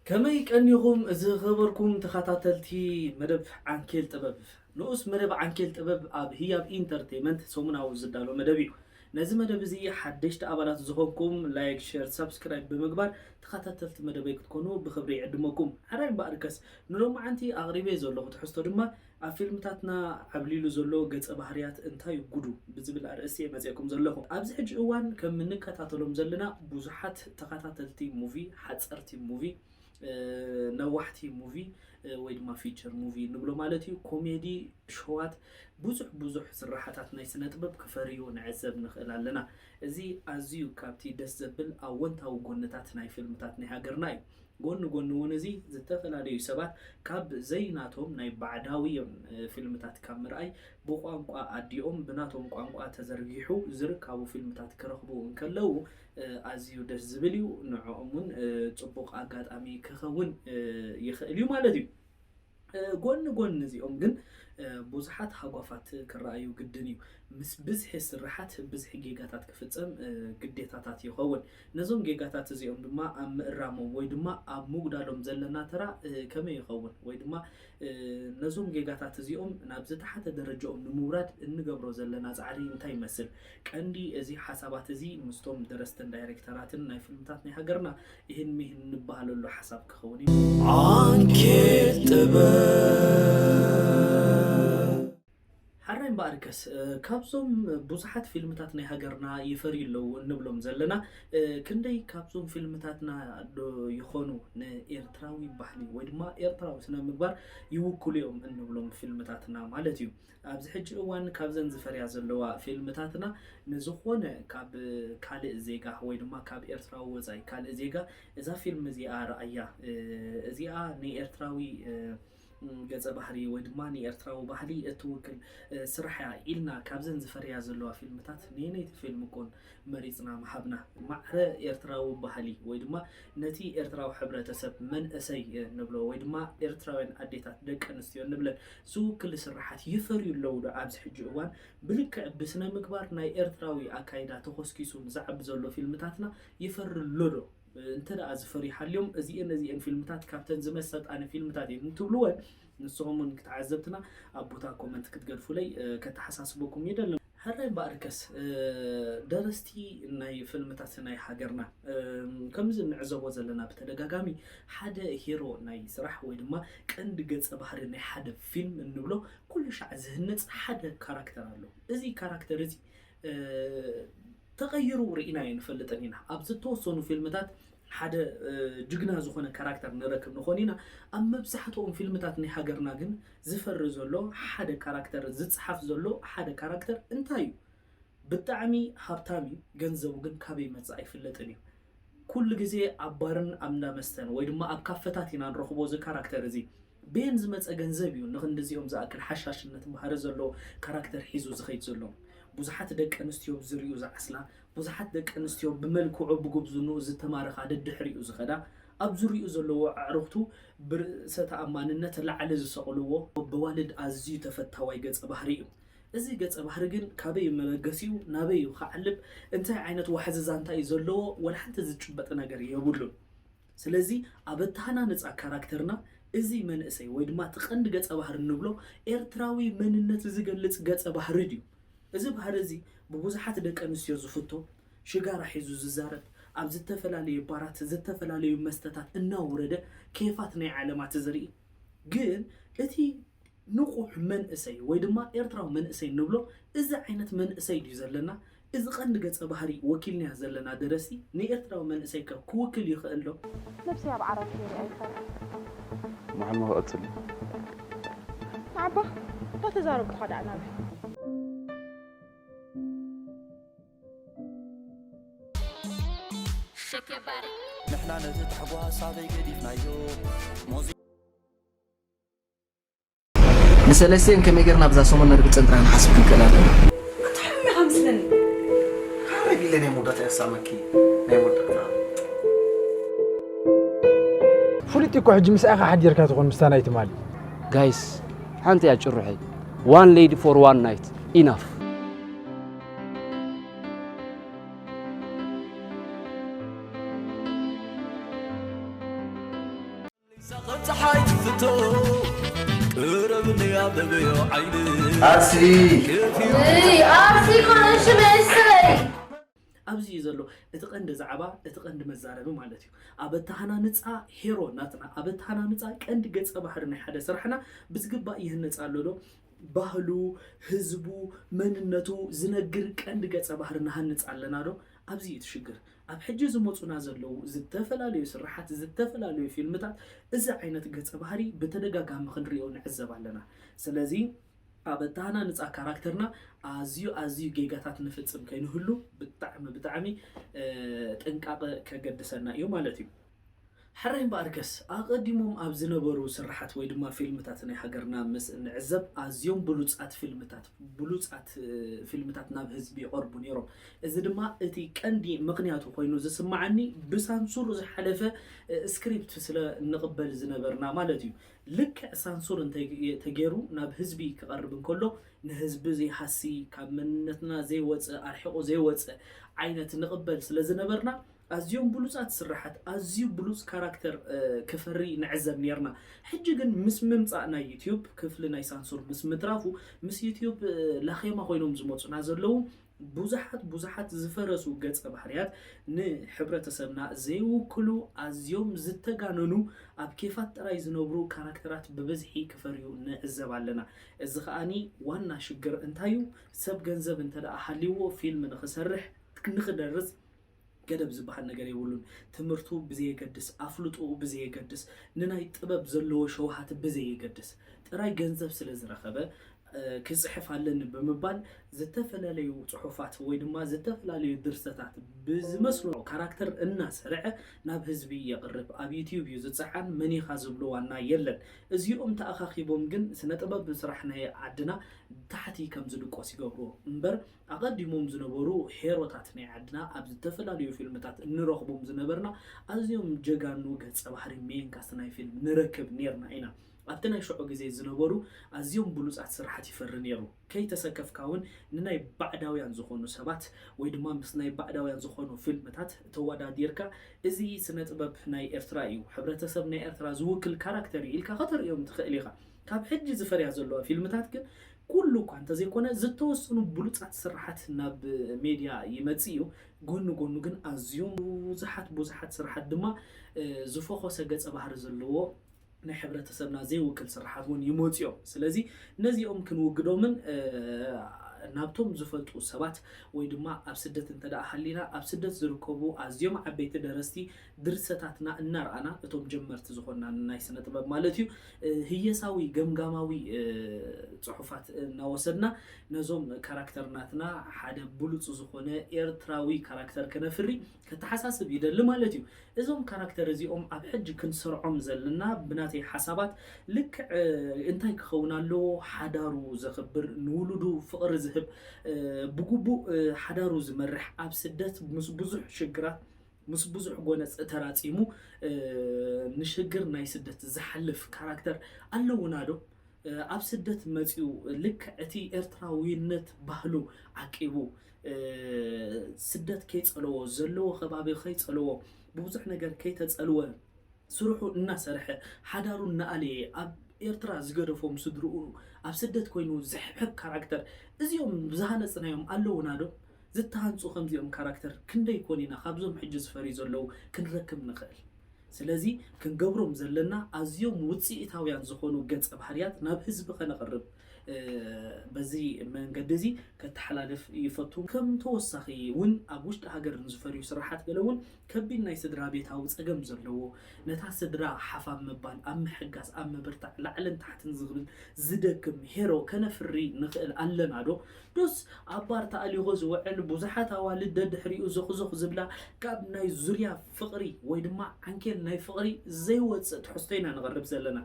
ከመይ ቀኒኹም ዝኸበርኩም ተኸታተልቲ መደብ ዓንኬል ጥበብ? ንኡስ መደብ ዓንኬል ጥበብ ኣብ ህያብ ኢንተርቴይመንት ሰሙናዊ ዝዳሎ መደብ እዩ። ነዚ መደብ እዚ ሓደሽቲ ኣባላት ዝኾንኩም ላይክ፣ ሸር፣ ሳብስክራይብ ብምግባር ተኸታተልቲ መደበይ ክትኮኑ ብኽብሪ ይዕድመኩም። ሕራይ እምበኣርከስ ንሎማዓንቲ ኣቕሪበ ዘለኹ ትሕዝቶ ድማ ኣብ ፊልምታትና ዓብሊሉ ዘሎ ገጸ ባህርያት እንታይ ጉዱ ብዝብል ኣርእስቲ እየ መጺኤኩም ዘለኹ። ኣብዚ ሕጂ እዋን ከም እንከታተሎም ዘለና ብዙሓት ተኸታተልቲ ሙቪ፣ ሓጸርቲ ሙቪ፣ ነዋሕቲ ሙቪ ወይ ድማ ፊቸር ሙቪ ንብሎ ማለት እዩ። ኮሜዲ ሸዋት ብዙሕ ብዙሕ ስራሓታት ናይ ስነ ጥበብ ክፈርዩ ንዕዘብ ንኽእል ኣለና። እዚ ኣዝዩ ካብቲ ደስ ዘብል ኣወንታዊ ጎንታት ናይ ፊልምታት ናይ ሃገርና እዩ። ጎኒ ጎኒ እውን እዚ ዝተፈላለዩ ሰባት ካብ ዘይናቶም ናይ ባዕዳዊ ፊልምታት ካብ ምርኣይ ብቋንቋ ኣዲኦም ብናቶም ቋንቋ ተዘርጊሑ ዝርካቡ ፊልምታት ክረኽቡ እንከለዉ ኣዝዩ ደስ ዝብል እዩ። ንዕኦም እውን ፅቡቕ ኣጋጣሚ ክኸውን ይኽእል እዩ ማለት እዩ። ጎኒ ጎኒ እዚኦም ግን ብዙሓት ሃጓፋት ክረኣዩ ግድን እዩ። ምስ ብዝሒ ስርሓት ብዝሒ ጌጋታት ክፍፀም ግዴታታት ይኸውን። ነዞም ጌጋታት እዚኦም ድማ ኣብ ምእራሞም ወይ ድማ ኣብ ምጉዳሎም ዘለና ተራ ከመይ ይኸውን ወይ ድማ ነዞም ጌጋታት እዚኦም ናብ ዝተሓተ ደረጃኦም ንምውራድ እንገብሮ ዘለና ፃዕሪ እንታይ ይመስል? ቀንዲ እዚ ሓሳባት እዚ ምስቶም ደረስትን ዳይሬክተራትን ናይ ፊልምታት ናይ ሃገርና ይህን ሚህን እንበሃለሉ ሓሳብ ክኸውን እዩ። ዓንኬል ጥበብ። ሓራይ እምበኣርከስ ካብዞም ብዙሓት ፊልምታት ናይ ሃገርና ይፈርዩ ኣለዉ እንብሎም ዘለና ክንደይ ካብዞም ፊልምታትና ዶ ይኾኑ ንኤርትራዊ ባህሊ ወይ ድማ ኤርትራዊ ስነ ምግባር ይውክሉ እዮም እንብሎም ፊልምታትና ማለት እዩ። ኣብዚ ሕጂ እዋን ካብዘን ዝፈርያ ዘለዋ ፊልምታትና ንዝኾነ ካብ ካልእ ዜጋ ወይ ድማ ካብ ኤርትራዊ ወፃኢ ካልእ ዜጋ እዛ ፊልም እዚኣ ረኣያ፣ እዚኣ ንኤርትራዊ ገፀ ባህሪ ወይ ድማ ንኤርትራዊ ባህሊ እትውክል ስራሕ እያ ኢልና ካብዘን ዝፈርያ ዘለዋ ፊልምታት ነየነይቲ ፊልም ኮን መሪፅና ምሃብና? ማዕረ ኤርትራዊ ባህሊ ወይ ድማ ነቲ ኤርትራዊ ሕብረተሰብ መንእሰይ ንብሎ ወይ ድማ ኤርትራውያን ኣዴታት ደቂ ኣንስትዮ ንብለን ዝውክል ስራሓት ይፈርዩ ኣለዉ ዶ ኣብዚ ሕጂ እዋን? ብልክዕ ብስነ ምግባር ናይ ኤርትራዊ ኣካይዳ ተኾስኪሱ ዝዓቢ ዘሎ ፊልምታትና ይፈሪ ኣሎ ዶ? እንተ ደኣ ዝፈርዩ ሓልዮም እዚኤን እዚኤን ፊልምታት ካብተን ዝመሰጣኒ ፊልምታት እየን እንትብልወን ንስኹም እውን ተዓዘብትና ኣብ ቦታ ኮመንት ክትገድፉለይ ከተሓሳስበኩም ይደልን። ሕራይ እምበኣርከስ ደረስቲ ናይ ፊልምታት ናይ ሃገርና ከምዚ እንዕዘቦ ዘለና ብተደጋጋሚ ሓደ ሂሮ ናይ ስራሕ ወይ ድማ ቀንዲ ገፀ ባህሪ ናይ ሓደ ፊልም እንብሎ ኩሉ ሻዕ ዝህነፅ ሓደ ካራክተር ኣሎ። እዚ ካራክተር እዚ ተቐይሩ ርኢናዮ ንፈልጥን ኢና። ኣብ ዝተወሰኑ ፊልምታት ሓደ ጅግና ዝኾነ ካራክተር ንረክብ ንኾን ኢና። ኣብ መብዛሕትኦም ፊልምታት ናይ ሃገርና ግን ዝፈሪ ዘሎ ሓደ ካራክተር ዝፅሓፍ ዘሎ ሓደ ካራክተር እንታይ እዩ? ብጣዕሚ ሃብታም እዩ፣ ገንዘቡ ግን ካበይ ይመፅእ ኣይፍለጥን እዩ። ኩሉ ግዜ ኣብ ባርን ኣብ እንዳመስተን ወይ ድማ ኣብ ካፈታት ኢና ንረኽቦ እዚ ካራክተር እዚ። በየን ዝመፀ ገንዘብ እዩ ንክንድዚኦም ዝኣክል ሓሻሽነት ባህሪ ዘለዎ ካራክተር ሒዙ ዝኸይድ ዘሎ? ብዙሓት ደቂ ኣንስትዮ ብዝሪኡ ዝዓስላ፣ ብዙሓት ደቂ ኣንስትዮ ብመልክዑ ብጉብዝንኡ ዝተማረኻ ደድሕሪኡ ዝኸዳ፣ ኣብ ዙሪኡ ዘለዎ ኣዕሩኽቱ ብርእሰ ተኣማንነት ላዕሊ ዝሰቕልዎ፣ በዋልድ ኣዝዩ ተፈታዋይ ገፀ ባህሪ እዩ። እዚ ገፀ ባህሪ ግን ካበይ እዩ መበገሲኡ፣ ናበይ እዩ ክዓልብ፣ እንታይ ዓይነት ዋሕዚ ዛንታ እዩ ዘለዎ፣ ወላ ሓንቲ ዝጭበጥ ነገር የብሉን። ስለዚ ኣብ ኣተሃናንፃ ካራክተርና እዚ መንእሰይ ወይ ድማ እቲ ቀንዲ ገፀ ባህሪ እንብሎ ኤርትራዊ መንነት ዝገልፅ ገፀ ባህሪ ድዩ? እዚ ባህሪ እዚ ብብዙሓት ደቂ ኣንስትዮ ዝፍቶ፣ ሽጋራ ሒዙ ዝዛረብ፣ ኣብ ዝተፈላለዩ ባራት ዝተፈላለዩ መስተታት እናውረደ ኬፋት ናይ ዓለማት ዝርኢ ግን እቲ ንቑሕ መንእሰይ ወይ ድማ ኤርትራዊ መንእሰይ ንብሎ እዚ ዓይነት መንእሰይ ድዩ ዘለና? እዚ ቀንዲ ገጸ ባህሪ ወኪልናዮ ዘለና ደረስቲ ንኤርትራዊ መንእሰይ ከ ክውክል ይኽእል ዶ? ነብሰይ ኣብ ዓራት ገይረ ኣይፈርሕ። መዓልማ ክቐጽል እዩ። ንዓባ እንዳተዛረብኩኻ ደኣ ናበይ? ንሕና ነቲ ታሕጓስ ኣበይ ገዲፍናዮ? ሞዚ ንሰለስቲኤን ከመይ ጌርና ብዛ ሰሙን ነርግጸን ጥራይ ክንሓስብ ክንክእል ኣለና። ኣታ ሕሚኻ ምስለኒ። ሓረግ ኢለ ናይ መወዳእታ የሳመኪ ናይ መወዳእታ ፍሉጥ እኮ ሕጂ ምስኣኻ ሓዲርካ ትኾን ምስታ ናይ ትማሊ። ጋይስ ሓንቲ እያ ጭርሖይ one lady for one night enough። ረብኒ ኣበበዮ ዓይኒ ኣርሲ እይ ኣርሲ ኮነሽ መሰለይ ኣብዚ እዩ ዘሎ እቲ ቀንዲ ዛዕባ፣ እቲ ቀንዲ መዛረቢ ማለት እዩ። ኣብ ኣተሃናንፃ ሄሮ ናትና፣ ኣብ ኣተሃናንፃ ቀንዲ ገፀ ባህሪ ናይ ሓደ ስራሕና ብዝግባእ ይህነፅ ኣሎ ዶ? ባህሉ፣ ህዝቡ፣ መንነቱ ዝነግር ቀንዲ ገፀ ባህሪ ንሃንፅ ኣለና ዶ? ኣብዚ እዩ እቲ ሽግር። ኣብ ሕጂ ዝመፁና ዘለዉ ዝተፈላለዩ ስራሓት፣ ዝተፈላለዩ ፊልምታት እዚ ዓይነት ገፀ ባህሪ ብተደጋጋሚ ክንሪኦ ንዕዘብ ኣለና። ስለዚ ኣብ ኣተሃናንፃ ካራክተርና ኣዝዩ ኣዝዩ ጌጋታት ንፍፅም ከይንህሉ ብጣዕሚ ብጣዕሚ ጥንቃቐ ከገድሰና እዩ ማለት እዩ። ሕራይ እምበኣርከስ ኣቐዲሞም ኣብ ዝነበሩ ስራሓት ወይ ድማ ፊልምታት ናይ ሃገርና ምስ እንዕዘብ ኣዝዮም ብሉፃት ፊልምታት ብሉፃት ፊልምታት ናብ ህዝቢ ይቐርቡ ነይሮም። እዚ ድማ እቲ ቀንዲ ምኽንያቱ ኮይኑ ዝስማዓኒ ብሳንሱር ዝሓለፈ ስክሪፕት ስለ እንቕበል ዝነበርና ማለት እዩ። ልክዕ ሳንሱር እንተገይሩ ናብ ህዝቢ ክቐርብ እንከሎ ንህዝቢ ዘይሃሲ ካብ መንነትና ዘይወፅእ ኣርሒቑ ዘይወፅእ ዓይነት ንቕበል ስለ ዝነበርና ኣዝዮም ብሉፃት ስራሓት ኣዝዩ ብሉፅ ካራክተር ክፈሪ ንዕዘብ ነርና። ሕጂ ግን ምስ ምምፃእ ናይ ዩትዩብ ክፍሊ ናይ ሳንሱር ምስ ምትራፉ ምስ ዩትዩብ ላኼማ ኮይኖም ዝመፁና ዘለዉ ብዙሓት ብዙሓት ዝፈረሱ ገፀ ባህርያት ንሕብረተሰብና ዘይውክሉ ኣዝዮም ዝተጋነኑ ኣብ ኬፋት ጥራይ ዝነብሩ ካራክተራት ብብዝሒ ክፈርዩ ንዕዘብ ኣለና። እዚ ከኣኒ ዋና ሽግር እንታይ እዩ? ሰብ ገንዘብ እንተ ደኣ ሃልይዎ ፊልም ንኽሰርሕ ንኽደርስ ገደብ ዝበሃል ነገር የብሉን። ትምህርቱ ብዘየገድስ፣ ኣፍልጥኡ ብዘየገድስ፣ ንናይ ጥበብ ዘለዎ ሸውሃት ብዘየገድስ ጥራይ ገንዘብ ስለ ዝረኸበ ክፅሕፍ ኣለኒ ብምባል ዝተፈላለዩ ፅሑፋት ወይ ድማ ዝተፈላለዩ ድርሰታት ብዝመስሎ ካራክተር እናሰርዐ ናብ ህዝቢ የቕርብ። ኣብ ዩትዩብ እዩ ዝፀዓን፣ መን ኢኻ ዝብሎ ዋና የለን። እዚኦም ተኣኻኺቦም ግን ስነ ጥበብ ስራሕ ናይ ዓድና ታሕቲ ከም ዝድቆስ ይገብርዎ እምበር ኣቐዲሞም ዝነበሩ ሄሮታት ናይ ዓድና ኣብ ዝተፈላለዩ ፊልምታት እንረኽቦም ዝነበርና ኣዝዮም ጀጋኑ ገፀ ባህሪ ሜን ካስት ናይ ፊልም ንረክብ ነርና ኢና። ኣብቲ ናይ ሽዑ ግዜ ዝነበሩ ኣዝዮም ብሉፃት ስራሓት ይፈሪ ነይሩ። ከይተሰከፍካ እውን ንናይ ባዕዳውያን ዝኾኑ ሰባት ወይ ድማ ምስ ናይ ባዕዳውያን ዝኾኑ ፊልምታት ተወዳዲርካ እዚ ስነ ጥበብ ናይ ኤርትራ እዩ፣ ሕብረተሰብ ናይ ኤርትራ ዝውክል ካራክተር እዩ ኢልካ ከተርእዮም ትኽእል ኢኻ። ካብ ሕጂ ዝፈርያ ዘለዋ ፊልምታት ግን ኩሉ እኳ እንተዘይኮነ ዝተወሰኑ ብሉፃት ስራሓት ናብ ሜድያ ይመፅእ እዩ። ጎኒ ጎኑ ግን ኣዝዮም ብዙሓት ብዙሓት ስራሓት ድማ ዝፈኾሰ ገፀ ባህሪ ዘለዎ ናይ ሕብረተሰብና ዘይውክል ስራሓት እውን ይመፅዮም። ስለዚ ነዚኦም ክንውግዶምን ናብቶም ዝፈልጡ ሰባት ወይ ድማ ኣብ ስደት እንተ ደኣ ሃሊና ኣብ ስደት ዝርከቡ ኣዝዮም ዓበይቲ ደረስቲ ድርሰታትና እናረኣና እቶም ጀመርቲ ዝኾንና ናይ ስነ ጥበብ ማለት እዩ ህየሳዊ ገምጋማዊ ፅሑፋት እናወሰድና ነዞም ካራክተር ናትና ሓደ ብሉፅ ዝኾነ ኤርትራዊ ካራክተር ከነፍሪ ከተሓሳስብ ይደሊ ማለት እዩ። እዞም ካራክተር እዚኦም ኣብ ሕጂ ክንሰርዖም ዘለና ብናተይ ሓሳባት ልክዕ እንታይ ክኸውን ኣለዎ? ሓዳሩ ዘኽብር፣ ንውሉዱ ፍቕሪ ዝህብ፣ ብግቡእ ሓዳሩ ዝመርሕ፣ ኣብ ስደት ምስ ብዙሕ ሽግራት ምስ ብዙሕ ጎነፅ ተራፂሙ ንሽግር ናይ ስደት ዝሓልፍ ካራክተር ኣለውና ዶ? ኣብ ስደት መፂኡ ልክዕ እቲ ኤርትራዊነት ባህሉ ዓቂቡ ስደት ከይፀለዎ ዘለዎ ከባቢ ከይፀለዎ ብብዙሕ ነገር ከይተፀልወ ስርሑ እናሰርሐ ሓዳሩ እናኣለየ ኣብ ኤርትራ ዝገደፎም ስድርኡ ኣብ ስደት ኮይኑ ዝሕብሕብ ካራክተር እዚኦም ዝሃነፅናዮም ኣለውና ዶ? ዝተሃንፁ ከምዚኦም ካራክተር ክንደይ ኮን ኢና ካብዞም ሕጂ ዝፈርዩ ዘለዉ ክንረክብ ንኽእል? ስለዚ ክንገብሮም ዘለና ኣዝዮም ውፅኢታውያን ዝኾኑ ገፀ ባህርያት ናብ ህዝቢ ከነቕርብ በዚ መንገዲ እዚ ከተሓላልፍ ይፈቱ። ከም ተወሳኺ እውን ኣብ ውሽጢ ሃገር ንዝፈርዩ ስራሓት ገለ እውን ከቢድ ናይ ስድራ ቤታዊ ፀገም ዘለዎ ነታ ስድራ ሓፋም ምባል ኣብ ምሕጋዝ ኣብ ምብርታዕ ላዕልን ታሕትን ዝብል ዝደክም ሄሮ ከነፍሪ ንኽእል ኣለና ዶ? ዶስ ኣብ ባር ተኣሊኹ ዝውዕል ብዙሓት ኣዋልድ ደድሕሪኡ ዞኽዞኽ ዝብላ ካብ ናይ ዙርያ ፍቕሪ ወይ ድማ ዓንኬል ናይ ፍቕሪ ዘይወፅእ ትሕዝቶ ኢና ንቕርብ ዘለና።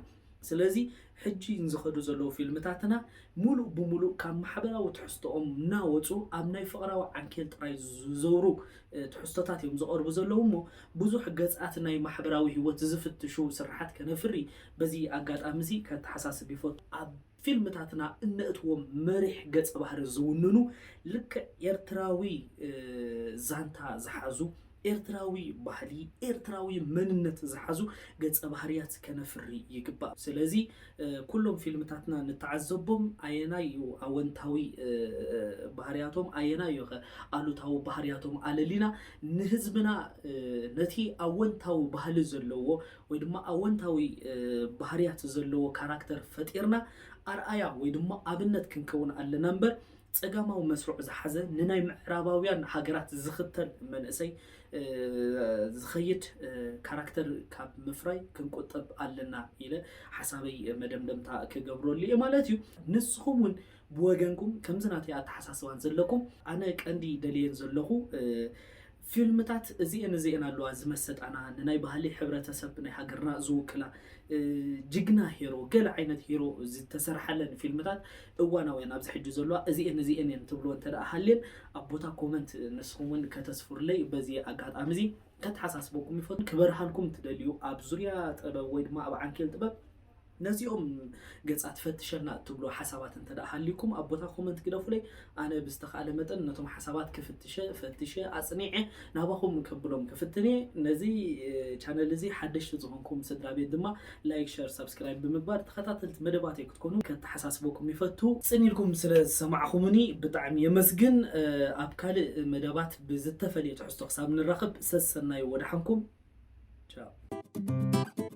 ስለዚ ሕጂ ንዝኸዱ ዘለዉ ፊልምታትና ሙሉእ ብሙሉእ ካብ ማሕበራዊ ትሕዝቶኦም እናወፁ ኣብ ናይ ፍቕራዊ ዓንኬል ጥራይ ዝዘውሩ ትሕዝቶታት እዮም ዝቐርቡ ዘለዉ እሞ ብዙሕ ገፃት ናይ ማሕበራዊ ህይወት ዝፍትሹ ስራሓት ከነፍሪ በዚ ኣጋጣሚ እዚ ከተሓሳስብ ይፈቱ። ኣብ ፊልምታትና እነእትዎም መሪሕ ገፀ ባህሪ ዝውንኑ ልክዕ ኤርትራዊ ዛንታ ዝሓዙ ኤርትራዊ ባህሊ፣ ኤርትራዊ መንነት ዝሓዙ ገጸ ባህርያት ከነፍሪ ይግባእ። ስለዚ ኩሎም ፊልምታትና ንተዓዘቦም፣ ኣየናይ እዩ ኣወንታዊ ባህርያቶም፣ ኣየናይ እዩ ከ ኣሉታዊ ባህርያቶም ኣለሊና ንህዝብና ነቲ ኣወንታዊ ባህሊ ዘለዎ ወይ ድማ ኣወንታዊ ባህርያት ዘለዎ ካራክተር ፈጢርና ኣርኣያ ወይ ድማ ኣብነት ክንከውን ኣለና እምበር፣ ጸጋማዊ መስርዑ ዝሓዘ ንናይ ምዕራባውያን ሃገራት ዝኽተል መንእሰይ ዝኸይድ ካራክተር ካብ ምፍራይ ክንቁጠብ ኣለና ኢለ ሓሳበይ መደምደምታ ክገብረሉ እየ ማለት እዩ። ንስኹም እውን ብወገንኩም ከምዚ ናተይ ኣተሓሳስባን ዘለኩም፣ ኣነ ቀንዲ ደልየን ዘለኹ ፊልምታት እዚኤን እዚኤን ኣለዋ ዝመሰጣና፣ ንናይ ባህሊ ሕብረተሰብ ናይ ሃገርና ዝውክላ፣ ጅግና ሄሮ፣ ገለ ዓይነት ሄሮ ዝተሰርሓለን ፊልምታት እዋናውያን ኣብዚ ሕጂ ዘለዋ እዚኤን እዚኤን እየን ትብልዎ እንተ ደኣ ሃልየን ኣብ ቦታ ኮመንት ንስኹም እውን ከተስፍሩለይ በዚ ኣጋጣሚ እዚ ከተሓሳስበኩም ይፈቱ። ክበርሃልኩም ትደልዩ ኣብ ዙርያ ጥበብ ወይ ድማ ኣብ ዓንኬል ጥበብ ነዚኦም ገጻት ፈትሸና እትብሉ ሓሳባት እንተ ደኣ ሃልዩኩም ኣብ ቦታ ኮመንት ግደፉለይ። ኣነ ብዝተኻእለ መጠን ነቶም ሓሳባት ክፍትሸ ፈትሸ ኣጽኒዐ ናባኹም ከብሎም ክፍትን እየ። ነዚ ቻነል እዚ ሓደሽቲ ዝኾንኩም ስድራ ቤት ድማ ላይክ፣ ሸር፣ ሳብስክራይብ ብምግባር ተኸታተልቲ መደባተይ ክትኮኑ ከተሓሳስበኩም ይፈቱ። ጽን ኢልኩም ስለ ዝሰማዕኹምኒ ብጣዕሚ የመስግን። ኣብ ካልእ መደባት ብዝተፈልየ ትሕዝቶ ክሳብ ንራኸብ ሰሰናዩ ወደሓንኩም። ቻው።